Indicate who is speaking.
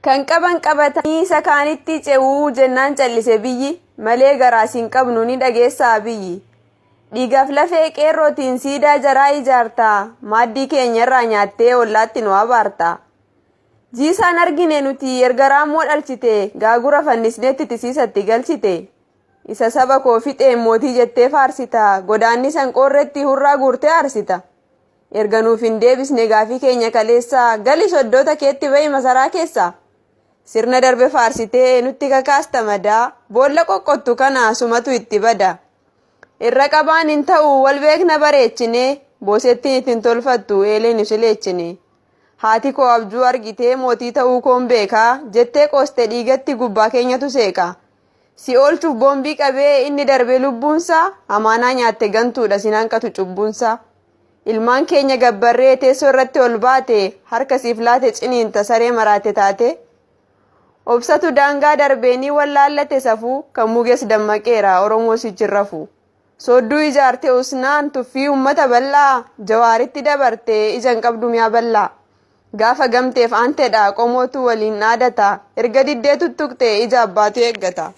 Speaker 1: Kan qaban qabatanii isa kaanitti ce'uu jennaan callise biyyi malee garaas hin qabnu ni dhageessaa biyyi. Dhiigaaf lafee qeerrootiin siidaa jaraa ijaartaa maaddii keenyarraa nyaattee ollaatti nu abaarta. Jiisaan argine nuti erga raammoo dhalchite gaagura fannisneetti tisiisatti galchite. Isa saba koo fixeen mootii jettee faarsita godaanni sanqoorretti hurraa guurtee aarsita. Erga nuuf hin deebisne gaafii keenya kaleessaa gali soddoota keetti bahi masaraa keessaa. Sirna darbe faarsitee nutti kakaasta madaa boolla qoqqottu kana sumatu itti bada. Irra qabaan hin ta'u wal beekna bareechine boosettiin ittiin tolfattu eeleen isileechine. Haati koo abjuu argitee mootii ta'uu koon beekaa jettee qooste dhiigatti gubbaa keenyatu seeqa. Si oolchuuf boombii qabee inni darbe lubbuunsaa amaanaa nyaatte gantuudha sin hanqatu cubbuunsaa. Ilmaan keenya gabbarree teessoo irratti ol baate harka siif laate ciniinta saree maraate taate. Obsatu daangaa darbeenii wallaallate safuu kan muges dammaqeera Oromoo sichirrafu. Soodduu ijaarte usnaan tuffii uummata bal'aa jawaaritti dabarte ija hin qabdu mi'a bal'aa. Gaafa gamteef aanteedha qomootu waliin dhaadata erga diddee tuttuqte ija abbaatu eeggata.